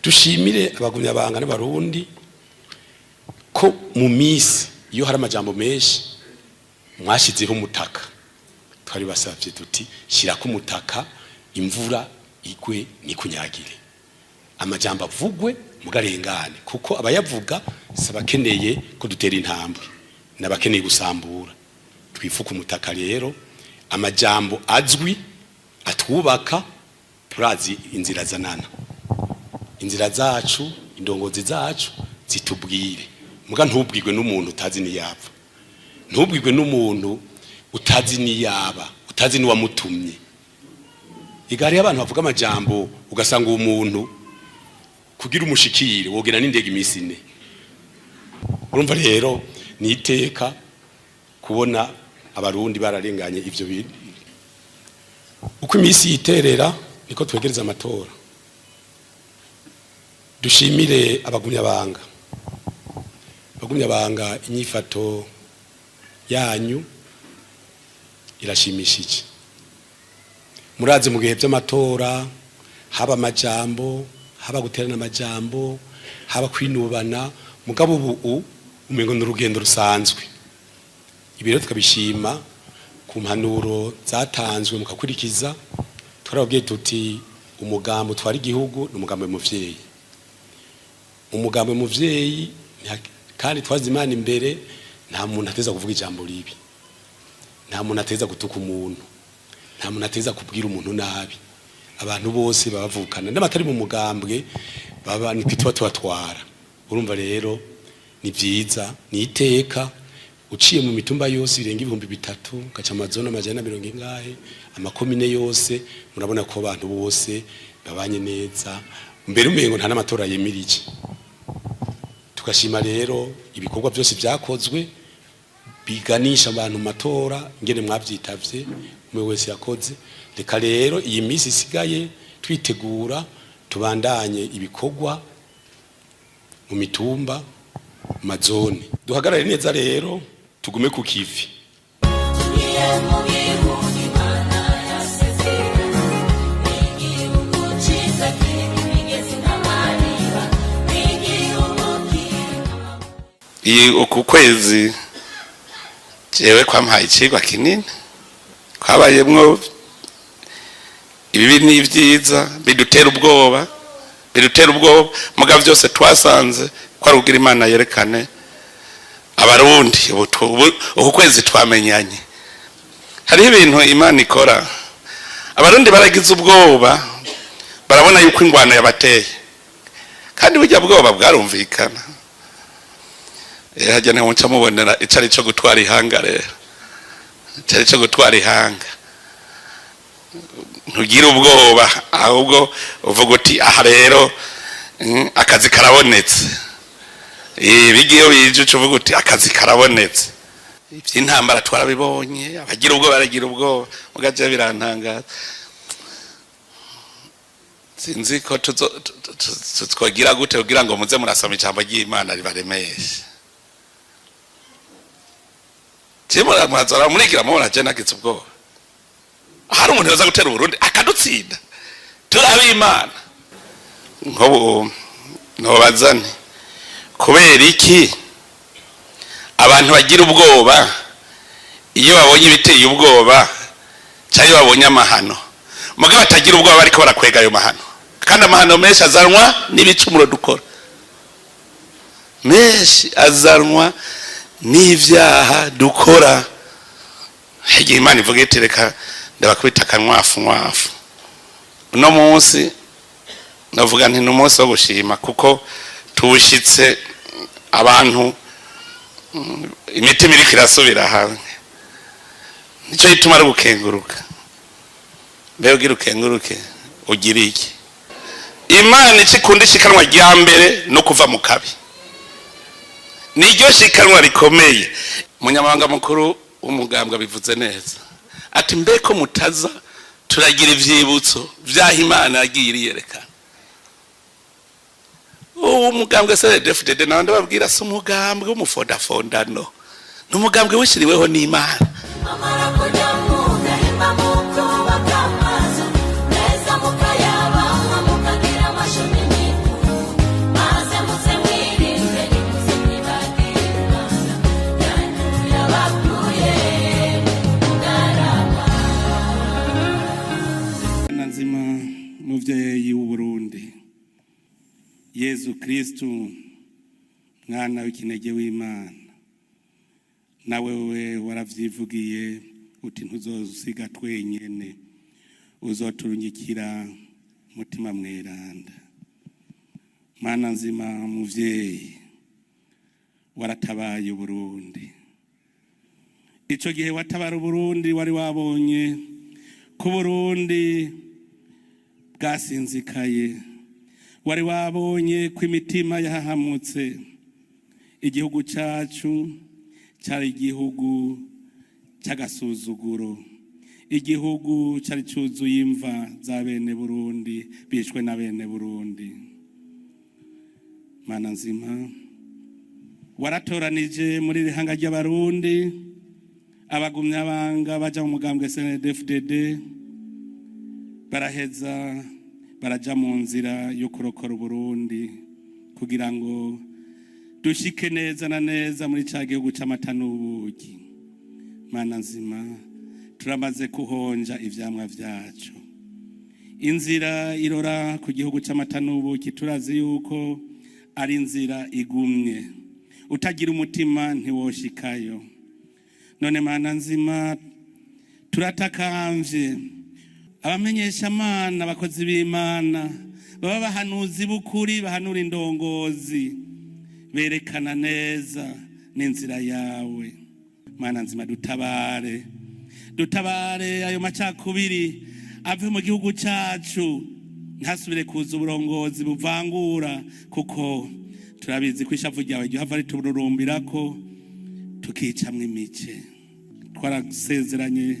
Dushimire abagumyabanga n'Abarundi ko mu minsi iyo hari amajambo menshi mwashyizeho umutaka. Twari basabye tuti: "Shyirako umutaka, imvura igwe ntikunyagire, amajambo avugwe mugarengane," kuko abayavuga si abakeneye ko dutera intambwe, n'abakeneye gusambura. Twifuka umutaka rero, amajambo azwi atwubaka. Turazi inzira zanana, inzira zacu, indongozi zacu zitubwire. Muga ntubwirwe n'umuntu utazi niyapfa, ntubwirwe n'umuntu utazi niyaba, utazi n'uwamutumye. Igare y'abantu bavuga amajambo, ugasanga uwo muntu kugira umushikire wogera n'indege iminsi 4. Urumva rero ni iteka kubona Abarundi bararenganye ivyo bintu. Uko iminsi yiterera niko twegereza amatora. Dushimire abagumyabanga. Abagumyabanga, inyifato yanyu irashimishije. Murazi mu gihe by'amatora haba amajambo, haba guterana amajambo, haba kwinubana, mugabo ubu umengo ni urugendo rusanzwe. Ibi rero tukabishima ku mpanuro zatanzwe mukakurikiza. Twarababwiye tuti: "Umugambo utwara igihugu ni umugambo muvyeyi, umugambo muvyeyi." Kandi twazi Imana imbere, nta muntu ateza kuvuga ijambo ribi, nta muntu ateza gutuka umuntu, nta muntu ateza kubwira umuntu nabi. Abantu bose babavukana n'abatari mu mugambwe baba nitwe tuba tubatwara. Urumva rero ni vyiza, ni iteka. Uciye mu mitumba yose irenga 3000, ugaca amazone 140, amakomine yose, murabona ko abantu bose babanye neza, mbere umengo nta n'amatora yemirije. Tugashima rero ibikorwa byose byakozwe biganisha abantu mu matora, ingene mwavyitavye, umwe wese yakoze. Reka rero iyi minsi isigaye twitegura, tubandanye ibikorwa mu mitumba, mu mazone. Duhagarare neza rero, tugume ku kivi. Tugiye mu gihugu Imana yasezeranye, igihugu cyiza kirimo imigezi n'amariba, igihugu kirimo Iyi uku kwezi jewe kwampaye icigwa kinini, kwabayemwo ibibi n'ivyiza bidutera ubwoba, bidutera ubwoba. Mugabo byose twasanze ko ari ubwira Imana yerekane Abarundi. Uku kwezi twamenyanye. Hariho ibintu Imana ikora. Abarundi baragize ubwoba, barabona yuko ingwano yabateye, kandi burya bwoba bwarumvikana. Hajya niho muca mubonera icari co gutwara ihanga. Rero icari co gutwara ihanga, ntugire ubwoba, ahubwo uvuga uti: "Aha rero akazi karabonetse." Bigiye bije, uca uvuga uti: "Akazi karabonetse." Iby'intambara twarabibonye, abagira ubwoba baragira ubwoba. Mugaje birantangaza, sinzi ko twogira gute kugira ngo muze murasoma ijambo ry'Imana ribaremeshe. Je murazora murigira mubona je nagize ubwoba. Hari umuntu yoza gutera Uburundi akadutsinda, turabe Imana. Nk'ubu nobazane, kubera iki abantu bagira ubwoba iyo babonye ibiteye ubwoba cyangwa iyo babonye amahano, mugabo batagira ubwoba bariko barakwega ayo mahano? Kandi amahano menshi azanwa n'ibicumuro dukora, menshi azanwa n'ibyaha dukora. Igihe Imana ivuga iti: "Reka ndabakubita akanwafu nkwafu." Uno munsi navuga nti ni umunsi wo gushima, kuko tuwushyitse abantu imitima iriko irasubira hamwe. Nicyo gituma ari gukenguruka. Mbega ugira ukenguruke, ugira iki? Imana icyo ikunda, ishikanwa rya mbere no kuva mu kabi, niryo shikanwa rikomeye. Umunyamabanga mukuru w'umugambwe abivuze neza, ati: "Mbe ko mutaza turagira ivyibutso vyaho Imana yagiye iriyerekana?" Uwo mugambwe CNDD-FDD nawe ndababwira, si umugambwe w'umufondafondano, ni umugambwe wishyiriweho n'Imana. Amara kujya mu gahima, mukubaka amazu meza, mukayabamo, mukagira amashami n'ikuru. Yezu Kristu, mwana w'ikinege w'Imana, nawe we waravyivugiye uti ntuzoziga twenyene, uzoturungikira Mutima Mweranda. Mana nzima, muvyeyi, waratabaye Uburundi. Ico gihe watabara Uburundi, wari wabonye ko Burundi bwasinzikaye, wari wabonye ko imitima yahahamutse. Igihugu cacu cari igihugu c'agasuzuguro, igihugu cari cuzuye imva za bene Burundi bishwe na bene Burundi. Mana nzima, waratoranije muri rihanga ry'Abarundi abagumyabanga baja mu mugambwe CNDD-FDD, baraheza baraja mu nzira yo kurokora Uburundi kugira ngo dushike neza na neza muri ca gihugu c'amata n'ubuki. Mana nzima, turamaze kuhonja ivyamwa vyacu. Inzira irora ku gihugu c'amata n'ubuki turazi yuko ari inzira igumye, utagira umutima ntiwoshikayo. None Mana nzima, turatakamvye abamenyeshamana, abakozi b'Imana, baba bahanuzi b'ukuri, bahanura indongozi, berekana neza n'inzira yawe. Mana nzima, dutabare, dutabare ayo macakubiri ave mu gihugu cacu, ntasubire kuza uburongozi buvangura, kuko turabizi ko ishavu ryawe ryohava ritururumbirako tukicamwo imice. Twarasezeranye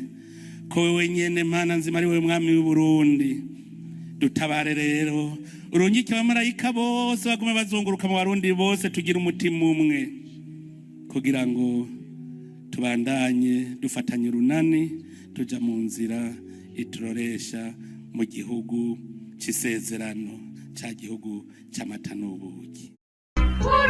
ko wewe nyene, Mana nzima, ari wewe mwami w'Uburundi. Dutabare rero, urungike abamarayika bose bagume bazunguruka mu Barundi bose, tugira umutima umwe kugira ngo tubandanye dufatanye urunani, tuja mu nzira ituroresha mu gihugu c'isezerano, ca gihugu c'amata n'ubuki. Burundi.